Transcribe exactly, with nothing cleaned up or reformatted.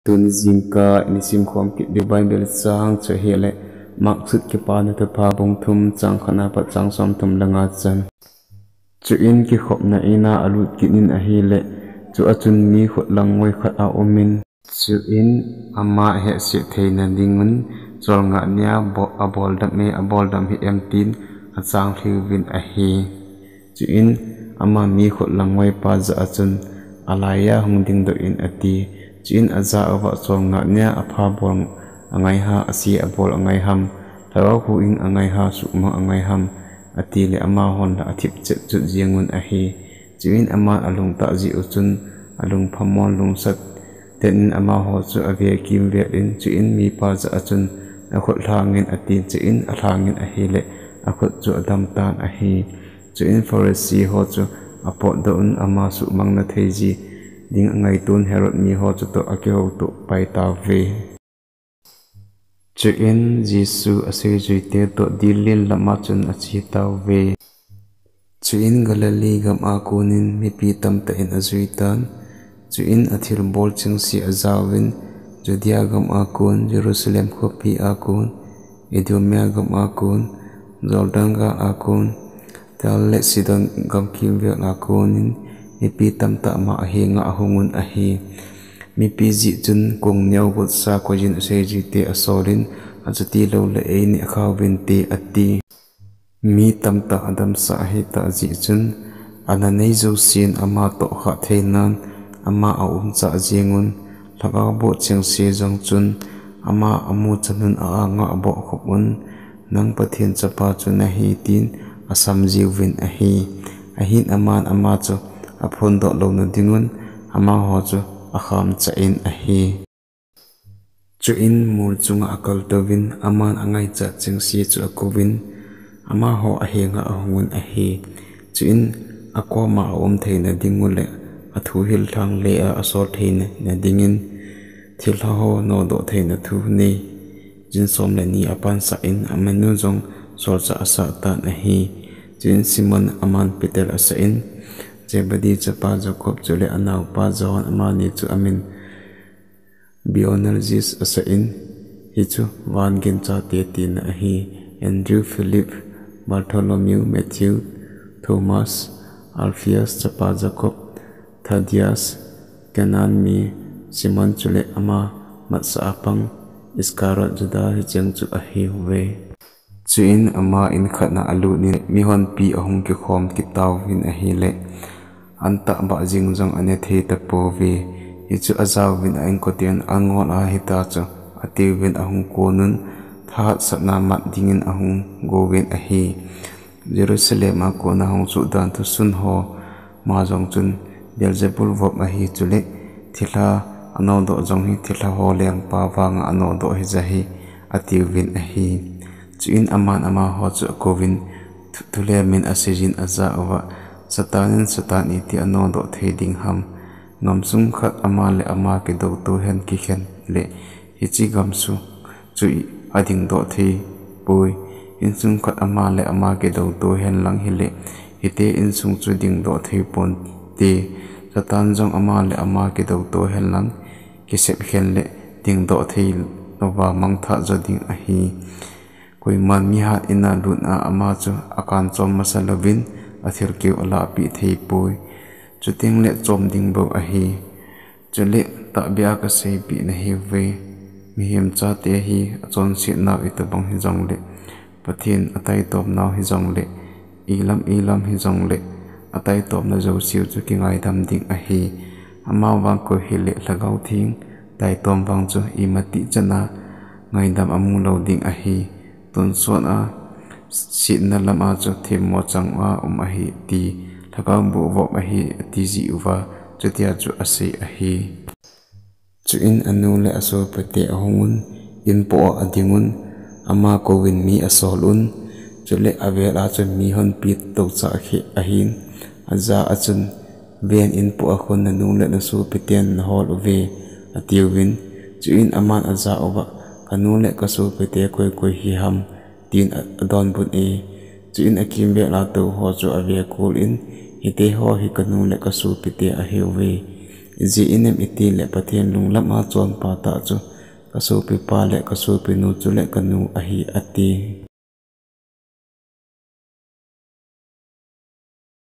Tuni jingkah in isim khom kit diu Bible chang chu ahile, Mark sut Kipana Thupha bung thum chang khatna pat chang somthum le nga chan. Chuin kikhopna ina alut kit in ahile, chua chun mi khut langngoi khat aumin, chuin ama ahehse theina dingun, cholngah nia bo-, aboldam e, aboldam hih em tin achang lhiuvin ahi. Chuin ama mi khut langngoi pa jah a chun, alaiya hung dingdoh in ati. Chuin ajah uva, cholngah nia apha bol angaiha, ase abol angaiham, lhagao huhhing angaiha, suhmang angaiham, atile amahon la athip chet chut jengun ahi. Chuin aman alungtah jeh u chun, alung phamon lungsaten in amaho chu ave kimvel in, chuin mipa jah a chun, akhut lhangin atin, chuin alhangin ahile, akhut chu adam tan ahi. Chuin Pharisee ho chu apotdoh un, ama suhmang na thei ji ding angaitun Herod miho chutoh akihoutoh pai tauve. Chuin Jesu aseijuite toh Galilee lama chun ache tauve. Chuin Galilee gam a konin mipi tamtah in ajui tan. Chuin athilbol chengse ajaovin, Judea gam a kon, Jerusalem khopi a kon, Idumea gam a kon, Jordan gal a kon, Tyre le Sidon gam kimvel a konin mipi tamtah ama ahenga ahungun ahi. Mipi jeh chun kong neo gotsa koijin aseijuite asolin, achuti loule eineh khauvinte ati. Mi tamtah adamsah ahitah jeh chun, ana nei jousen ama tohkhah theinan ama aumchah jengun, lhagao boh chengse jong chun ama amu chanun a-anga abohkhopun, Nang Pathen Chapa chu nahi, tin asam jiuvin ahi. Ahin aman ama chu aphondoh louna dingun amaho chu akhamchah in ahi. Chuin mol chunga akaltouvin, aman angaichat chengse chu akouvin, amaho ahenga ahungun ahi. Chuin akoma aum theina dingule, athu hillhang le a asol theina dingin, thilha ho nodoh theina thu nei jin som le ni apansah in, amanu jong solchah asah tan ahi. Chuin Simon, aman Peter asah in, Zebedee chapa Jacob chule anaopa John, amani chu amin Boanerges asah in, hichu van gin chate tina ahi. Andrew, Philip, Bartholomew, Matthew, Thomas, Alphaeus chapa Jacob, Thaddeus, Canaan mi Simon chule ama matsah a pang Iscariot Juda hicheng chu ahiuve. Chuin ama in khatna alutin mihonpi ahung kikhom kit tauvin ahile, antah bah jing jong ane thei tapouve. Hichu ajaovin a-inkoten angol a hita chu atiuvin ahung konun, thahatsahna mat dingin ahung gouvin ahi. Jerusalem a kona hung suhdan thusun ho ma jong chun Beelzebul vop ahi, chule thilha anodoh jong hi thilha ho lengpa vanga anodoh hija hi, atiuvin ahi. Chuin aman amaho chu akouvin, thu-, thulemin aseijin ajah uva, Satan in Satan iti anodoh thei ding ham? Gamsung khat ama le ama kidouto hen kikhen le, hiche gamsung chu adingdoh theipoi. Insung khat ama le ama kidouto henlang hile, hite insung chu dingdoh thei ponte. Satan jong ama le ama kidouto henlang, kisep khen le dingdoh thei louva mangthah jo ding ahi. Koiman mihat ina lut a ama chu akanchom masa louvin, athilkeu alahpeh theipoi. Chuteng le chom ding bou ahi. Chule tahbeh a kaseipeh nahiuve, mihem chate hi achonsetnau itobang hijongle, Pathen ataitomnau hijongle, ilam ilam hijongle, ataitomna jouseu chu kingaidam ding ahi. Amavang koi hile Lhagao Theng taitom vang chu imatih chana ngaidam amu lou ding ahi. Tonsot a setna lama chu themmo chang a um ahi ti, Lhagao boh vop ahi ati jeh uva, chutia chu asei ahi. Chuin anu le asopite ahungun, inpoh a adingun, ama kouvin mi asolun, chule avel a chun mihonpi touchah kheh ahin, ajah a chun, Ven, inpoh a khun nanu le nasopiten nahol uve, atiuvin. Chuin aman ajah uva, Kanu le kasopite koi koi hiham, tin a-, adonbut e. Chuin akimvel a tou ho chu avekol in, Hiteho hi kanu le kasopite ahiuve. Ijeh-inem itile Pathen lunglam a chonpatah chu, Kasopipa le kasopinu chule kanu ahi, ati.